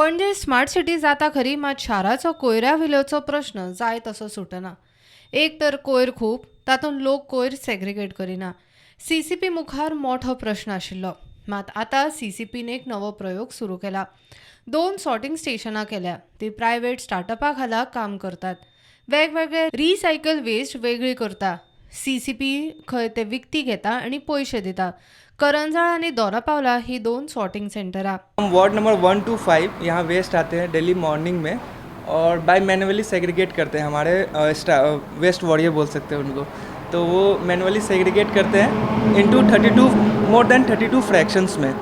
Panaji smart city जाता खरी, मात शाराचो कोयरा विलोचो प्रश्न जाय तसो सुटना. एक तर कोयर खूब, तातूंत लोक कोयर सेग्रिगेट करिना. सीसीपी मुखार मोठो प्रश्न आशिल्लो, मात आतां सीसीपीन एक नवो प्रयोग सुरू केला. दोन सॉर्टिंग स्टेशनां केल्या, ती प्रायव्हेट स्टार्टअपा खाला काम करतात. वेगवेगळे रिसायकल वेस्ट वेगळी करता. सीसीपी खंय ते विकती घेता आनी पयशे दिता. करंजाळ आनी दोनापावला ही दोन सॉर्टिंग सेंटरां. हम वार्ड नंबर 1 to 5 यहाँ वेस्ट आते हैं डेली मॉर्निंग में और बाय मैनुअली सेग्रीगेट करते हैं. हमारे वेस्ट वॉरियर बोल सकते हैं उनको, तो वो मैनुअली सेग्रीगेट करते हैं into 32, more than 32 fractions में.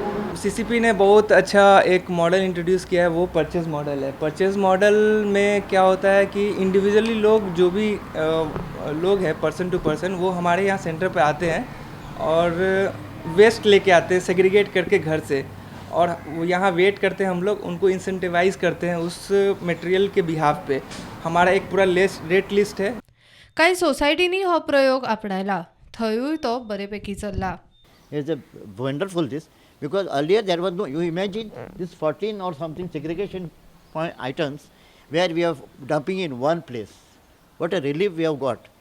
सीसीपी ने बहुत अच्छा एक मॉडल इंट्रोड्यूस किया है, वो परचेज मॉडल है. परचेज मॉडल में क्या होता है कि इंडिविजुअली लोग, जो भी लोग हैं, पर्सन टू पर्सन, वो हमारे यहाँ सेंटर पे आते हैं और वेस्ट लेके आते हैं सेग्रीगेट करके घर से और वो यहाँ वेट करते हैं. हम लोग उनको इंसेंटिवाइज करते हैं उस मटेरियल के बिहाफ पे. हमारा एक पूरा लिस्ट, रेट लिस्ट है. कांय सोसायटींनी हो प्रयोग आपणायला, थंयूय तो बरेपैकी चल्ला. It's a wonderful this, because earlier there was no, you imagine this 14 or something segregation point items where we are dumping in one place. What a relief we have got.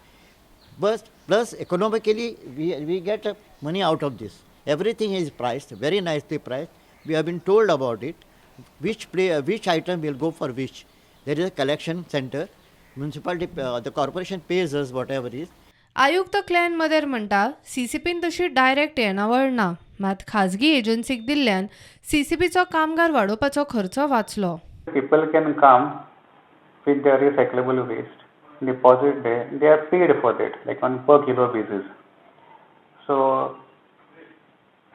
But plus economically we get money out of this. Everything is priced, very nicely priced. We have been told about it, which item will go for which. There is a collection center. Municipality, the corporation pays us whatever is. आयुक्त clan मदेर म्हणटा, सीसीपीन तशी direct येणावळ ना, मात खाजगी एजन्सीक दिल्ल्यान सीसीपीचो कामगार वाडोवपाचो खर्च वाचलो. People can come with their recyclable waste, deposit there, they are paid for that, like on per kilo basis. So,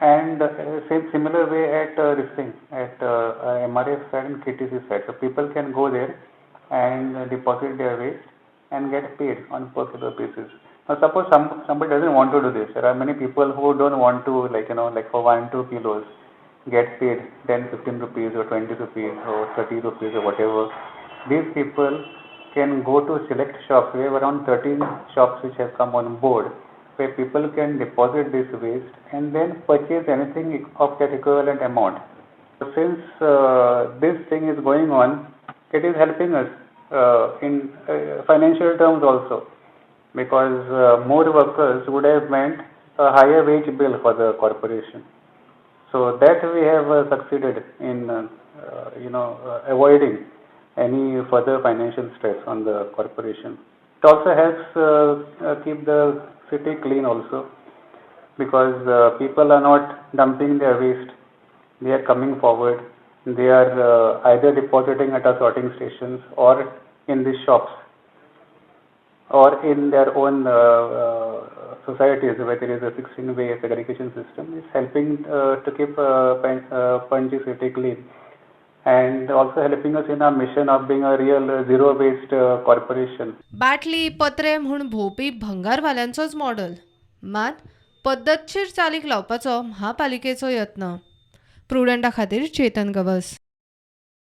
and same similar way at this thing, at MRF side and KTC side. So people can go there and deposit their waste and get paid on per kilo basis. Now suppose somebody doesn't want to do this. There are many people who don't want to, like, like for 1-2 kilos get paid 10, 15 rupees or 20 rupees or 30 rupees or whatever. These people can go to select shops. We have around 13 shops which have come on board where people can deposit this waste and then purchase anything of that equivalent amount. So since this thing is going on, it is helping us in financial terms also, because more workers would have meant a higher wage bill for the corporation. So that we have succeeded in avoiding any further financial stress on the corporation. It also helps keep the city clean also, because people are not dumping their waste. They are coming forward. They are either depositing at our sorting stations or in the shops or in their own societies where there is a 16-way segregation system. Is helping to keep Panaji city clean and also helping us in our mission of being a real zero waste corporation. बाटली पत्रे म्हूण भोंवपी भंगारवाल्यांचोच model, मात पद्दतशीर चालीक लावपाचो म्हापालिकेचो यत्न. प्रुडंटा खातीर चेतन गवस.